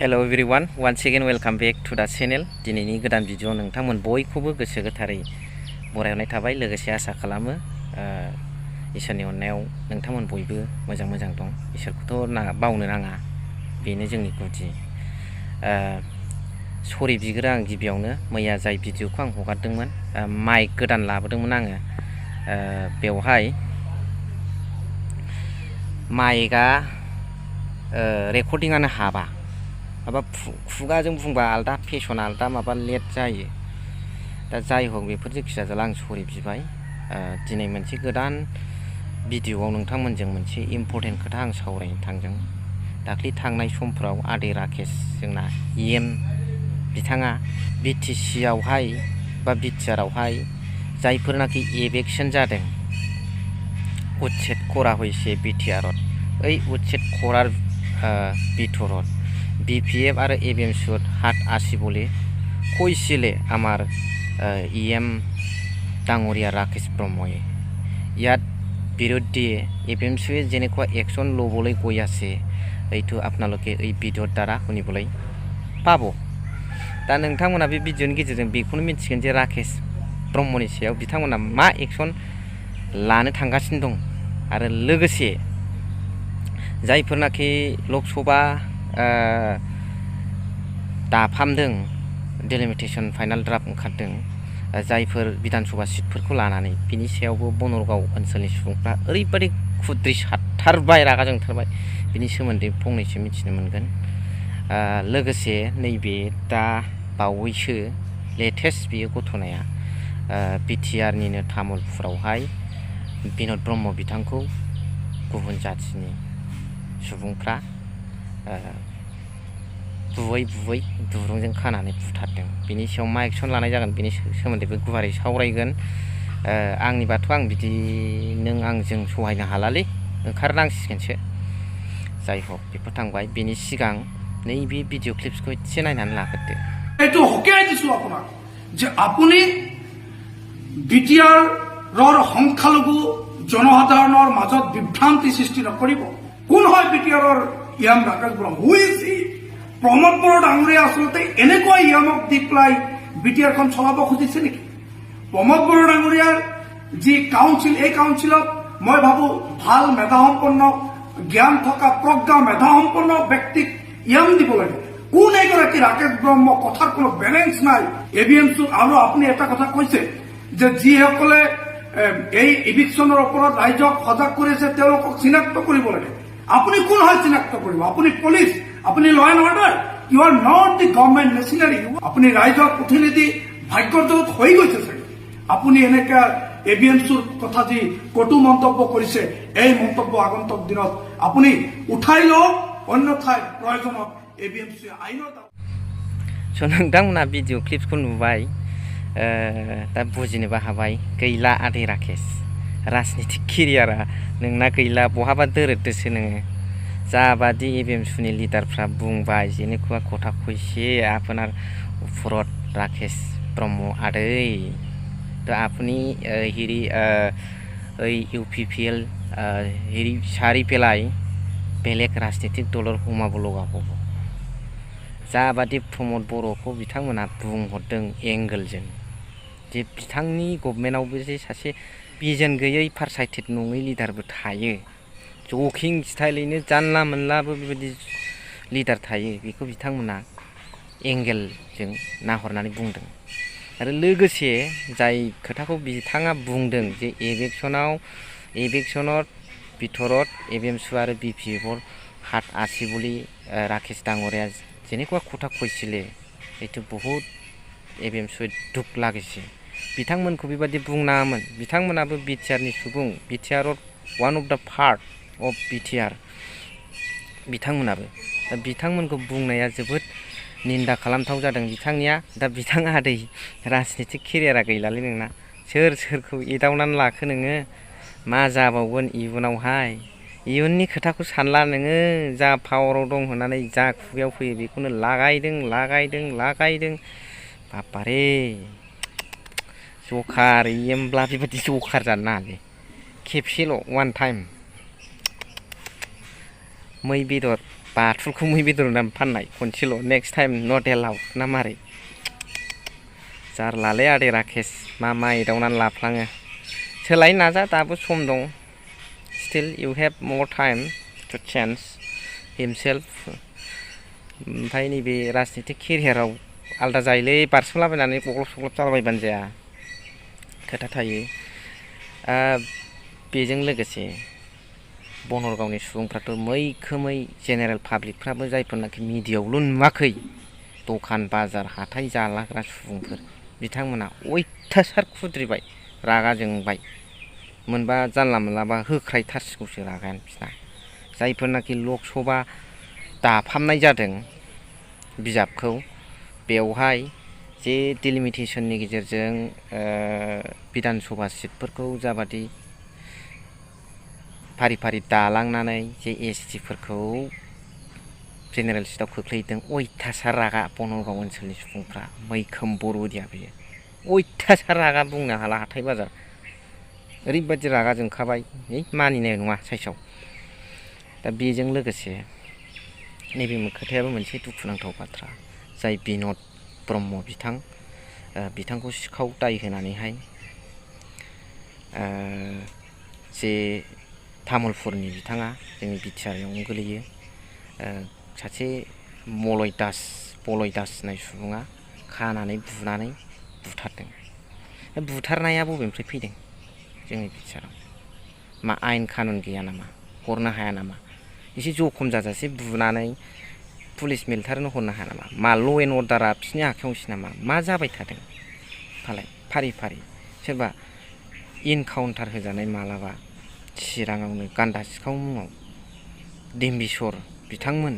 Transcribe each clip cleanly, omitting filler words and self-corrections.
Hello everyone, once again welcome back to the channel. दिनैनि गोदान video नोंथांमोन बयखौबो गोसो गोथारै बरायहरनाय थाबाय लोगोसे आसा खालामो इसोरनि अननायाव नोंथांमोन बयबो मोजां दं। इसोरखौथ' बावनो नाङा, बेनो जोंनि गुदि। सरि बिग्रो आं गिबियावनो मैया जाय भिडिअखौ आं हगारदोंमोन, माइक गोदान लाबोदोंमोन आङो। बेवहाय माइकआ रेकर्डिंआनो हाबा माबा खुगाजों बुंबा आलदा फेसन आलदा माबा लेट जायो। दा जाय हक बेफोर जेखिजाया आं सरि बिबाय। दिनै मोनसे गोदान भिडिअआव नोंथांमोनजों मोनसे इम्परटेन्ट खोथा आं सावरायनो थांदों। दाख्लै थांनाय समफ्राव आदै राकेश जोंना बिथाङा BTC आवहाय बा BTR आवहाय जायफोरनाखि इलेक्शन जादों उच्चेद करा হয়েছে BTR ওই উচ্ছেদ করার ভিতৰত BPF আৰু ABMCত হাত আসি বলে কৈছিলে আমাৰ ডাঙৰীয়া ৰাকেশ ব্ৰহ্মই। ইয়াত বিৰুদ্ধে ABMCয়ে যেনেকুৱা একশ্যন ল'বলৈ গৈ আছে এইটো আপোনালোকে এই ভিডিঅ'ৰ দ্বাৰা শুনিবলৈ পাব। दा नोंथांमोना बे भिडिअ'नि गेजेरजों बेखौनो मिथिगोन जे राकेश ब्रह्मनि सायाव बिथांमोना मा एक्सन लानो थांगासिनो दं आरो लोगोसे जायफोरनाखि लकसभा दाफामदों डिलिमिटेसन फाइनाल ड्राफ्ट ओंखारदों जायफोर बिधान सभा सिटफोरखौ लानानै बिनि सायावबो बनरगाव ओनसोलनि सुबुंफ्रा ओरैबायदि खुद्रि सारथारबाय, रागा जोंथारबाय। बिनि सोमोन्दै फंनैसो मिथिनो मोनगोन। लोगोसे नैबे दा बावैसो लेटेस्ट बेयो घटनाया BTRनिनो तामुलपुरावहाय बिन'द ब्रह्म बिथांखौ गुबुन जाथिनि सुबुंफ्रा बुयै दुरुंजों खानानै बुथारदों। बिनि सायाव मा एक्सन लानाय जागोन बिनि सोमोन्दैबो गुवारै सावरायगोन। आंनिबाथ' आं बिदि नों आंजों सहायनो हालालै, ओंखारनांसिगोनसो। जाय हक बेफोर थांबाय। बिनि सिगां नैबे भिडिअ क्लिप्सखौ एसे नायनानै लाग्रोदो। এইটো হকিয়াই দিছো আপোনাক যে আপুনি BTRৰ সংখ্যালঘু জনসাধাৰণৰ মাজত বিভ্ৰান্তি সৃষ্টি নকৰিব। কোন হয় BTRৰ ইয়াম Rakesh Brahma? Who is he? Pramod Boro ডাঙৰীয়া আচলতে এনেকুৱা ইয়ামক দি পেলাই BTRখন চলাব খুজিছে নেকি? প্ৰমোদ বড়ো ডাঙৰীয়াৰ যি কাউন্সিল, এই কাউন্সিলত মই ভাবো ভাল মেধাসম্পন্ন জ্ঞান থকা প্ৰজ্ঞা মেধাসম্পন্ন ব্যক্তিক ইয়াম দিব লাগে। কোন এগৰাকী ৰাকেশ ব্ৰহ্ম? কথাৰ কোনো বেলেঞ্চ নাই। ABMC আৰু আপুনি এটা কথা কৈছে যে যিসকলে এই ইভিকশ্যনৰ ওপৰত ৰাইজক সজাগ কৰিছে তেওঁলোকক চিনাক্ত কৰিব লাগে। আপুনি কোন হয় চিনাক্ত কৰিব? আপুনি পুলিচ, আপুনি law and order. You are not the government machinery. আপুনি ৰাইজক উঠিলি দি ভাগ্যজত হৈ গৈছে চাগে। আপুনি এনেকে ABMCৰ কথা যি কটু মন্তব্য কৰিছে, এই মন্তব্য আগন্তুক দিনত আপুনি উঠাই লওক, অন্যথায় প্ৰয়োজনত ABMC आइनो नोंथांमोना भिडिअ क्लिप्सखौ नुबाय, दा बुजिनोबो हाबाय। गैला आदै राकेश, राजनितिक केरियारा नोंना गैला, बहाबा दोरोदोसो नोङो। जाबादि ABMCनि लिडारफ्रा बुंबाय जेनेकुवा কথা কৈছে আপোনাৰ ওপৰত राकेश ब्रह्म आदै, তো আপুনি হেৰি UPPL হেৰি সাৰি পেলাই বেলেগ राजनितिक दলৰ हुमाबो लगाबो। जाबादि प्रमोद बर'खौ बिथांमोना बुंहरदों एंगोलजों जे बिथांनि गभर्नमेन्टआवबो जे सासे भिजन गैयै फारसाइटेड नङै लिडारबो थायो, जकिं स्टाइलैनो जानला मोनलाबो बेबायदि लिडार थायो, बेखौ बिथांमोना एंगेलजों नाहरनानै बुंदों। आरो लोगोसे जाय खोथाखौ बिथाङा बुंदों जे इलेक्शনৰ ভিতৰত ABMC আৰু BPFৰ হাত আছে বুলি राकेश ডাঙৰীয়া যেনেকুৱা কথা কৈছিলে, এইটো বহুত ABMCয়ে দুখ লাগিছে। बिथांमोनखौ बेबादि बुंनाङामोन। बिथांमोनाबो BTRनि सुबुं, BTR वान अफ द पार्ट अफ BTR बिथांमोनाबो। दा बिथांमोनखौ बुंनाया जोबोद निन्दा खालामथाव जादों बिथांनिया। दा बिथाङा आदै राजनितिक केरियारा गैलालै नोंना। सोरखौ एदावनानै लाखो नोङो? मा जाबावगोन इयुनावहाय? इयुननि खोथाखौ सानला नोङो। जा पावाराव दं होननानै जा खुगायाव फैयो बेखौनो लागायदों। बापारे, जखार इयेमब्ला बेबायदि जखार जानो नाङालै। खेबसेल' वान टाइम मै बेदर बाथुलखौ मै बेदर होननानै फाननाय खनसेल' नेक्स्ट टाइम नट एलाउड ना मारै जारलालै आदै राकेश मा एदावनानै लाफ्लाङो सोलायनो नाजा दाबो सम दं स्टिल इउ हेभ मर टाइम टु चेन्ज हिमसेल्फ ओमफ्राय नैबे राजनितिक केरियाराव आलदा जायोलै बारसोमलाबायनानै गग्लब सग्लब जालाबायबानो जाया खोथा थायो बेजों लोगोसे बनरगावनि सुबुंफ्राथ' मैखोमै जेनेरेल पाब्लिकफ्राबो जायफोरनाखि मिडियाआवल' नुवाखै दखान बाजार हाथाय जालाग्रा सुबुंफोर बिथांमोना अयथासार खुद्रिबाय रागा जोंबाय मोनबा जानला मोनलाबा होख्रायथारसिगौसो रागायानो बिसिना जायफोरनाखि लक सभा दाफामनाय जादों बिजाबखौ बेवहाय जे डिलिमिटेसननि गेजेरजों बिधान सभा सिटफोरखौ जाबादि फारि फारि दालांनानै जे एसटिफोरखौ जेनेरेल सिटआव खोख्लैदों अयथासार रागा बनरगाव ओनसोलनि सुबुंफ्रा मैखोम बर' एरिया बेयो अयथासार रागा बुंनो हाला हाथाय बाजार ओरैबायदि रागा जोंखाबाय मानिनाय नङा साइसआव दा बेजों लोगोसे नैबे खोथायाबो मोनसे दुखुनांथाव बाथ्रा जाय बिन'द ब्रह्म बिथांखौ सिखाव दाय होनानैहाय जे तामुलपुरनि बिथाङा जोंनि बिटिआरआवनो गोलैयो सासे बलय दास होननाय सुबुङा खानानै बुनानै बुथारदों बुथारनाया बबेनिफ्राय फैदों जोंनि बिटिआरआव मा आयेन कानुन गैया नामा हरनो हाया नामा एसे जखम जाजासे बुनानै पुलिस मिलिटारिनो हरनो हाया नामा मा ल' एन्ड अर्डारा बिसिनि आखायावसो नामा मा जाबाय थादों फालाय फारि फारि सोरबा इनकाउन्टार होजानाय मालाबा चिराङावनो गान्दा सिखाव मुङाव दिम्बिसर बिथांमोन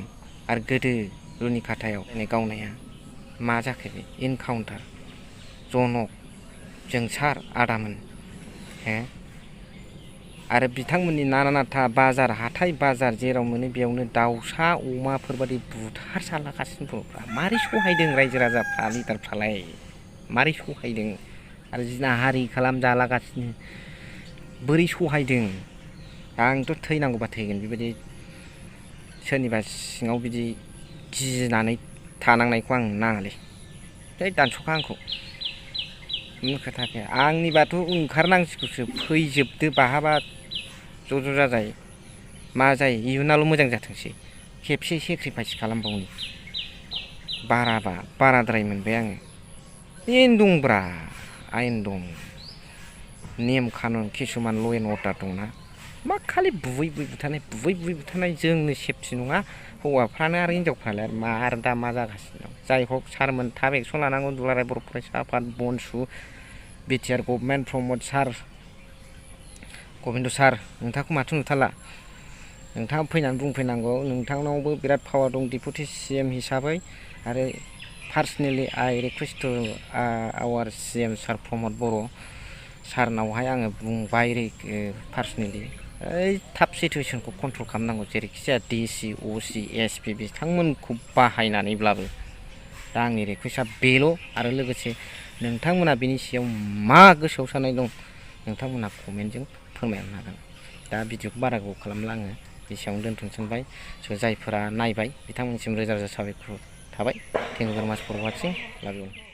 आरो गोदो रुनिकाटायाव गावनाया मा जाखो बे इनकाउन्टार जनक जोंसार आदामोन आरो बिथांमोननि नाना नाथा बाजार हाथाय बाजार जेराव मोनो बेयावनो दाउसा अमाफोरबादि बुथारजालागासिनो बर'फ्रा मारै सहायदों रायजो राजाफ्रा लिडारफ्रालाय मारै सहायदों आरो जिनाहारि खालामजालागासिनो बोरै सहायदों आंथ' थैनांगौबा थैगोन बेबायदि सोरनिबा सिङाव बिदि गिनानै थानांनायखौ आं नाङालै जै दानस'खा आंखौ खोथा गैया आंनिबाथ' ओंखारनांसिगौसो फैजोबदो बाहाबा ज' जाजाय मा जायो इयुनाल' मोजां जाथोंसै खेबसे सेक्रिफाइस खालामबावनि बाराद्राय मोनबाय आङो आयेन दंब्रा आयेन दं नेम कानुन किसुमान ल' एन्ड अर्डार दंना मा खालि बुयै बुथारनाय जोंनो सेफटि नङा हौवाफ्रानो आरो हिनजावफ्रालाय मा आरो दा मा जागासिनो दं जाय हक सारमोन थाब एक्सन लानांगौ दुलाराय बर' फरायसा आफाद बनसु बिटिआर गभर्नमेन्ट प्रमद सार गबिन्द सार नोंथांखौ माथो नुथारला नोंथाङा फैनानै बुंफैनांगौ नोंथांनावबो बिराद पावार दं डिपुटि सिएम हिसाबै आरो पार्सनेलि आइ रिकुवेस्ट टु आवार सिएम सार प्रमद बर' सारनावहाय आङो बुंबाय पार्सनेलि थाब सिटुवेसनखौ कन्ट्रल खालामनांगौ जेरैखि जाया डिसि असि एसपि बिथांमोनखौ बाहायनानैब्लाबो दा आंनि रिकुवेस्टआ बेल' आरो लोगोसे नोंथांमोना बेनि सायाव मा गोसोआव साननाय दं नोंथांमोना कमेन्टजों फोरमायनो हागोन दा भिडिअखौ बारा गोबाव खालामला आङो एसेयावनो दोनथ'नो सानबाय स' जायफोरा नायबाय बिथांमोननिसिम रोजा रोजा साबायखर थाबाय थेंक इउ भेरि माच फर वाचिं लाभ इउ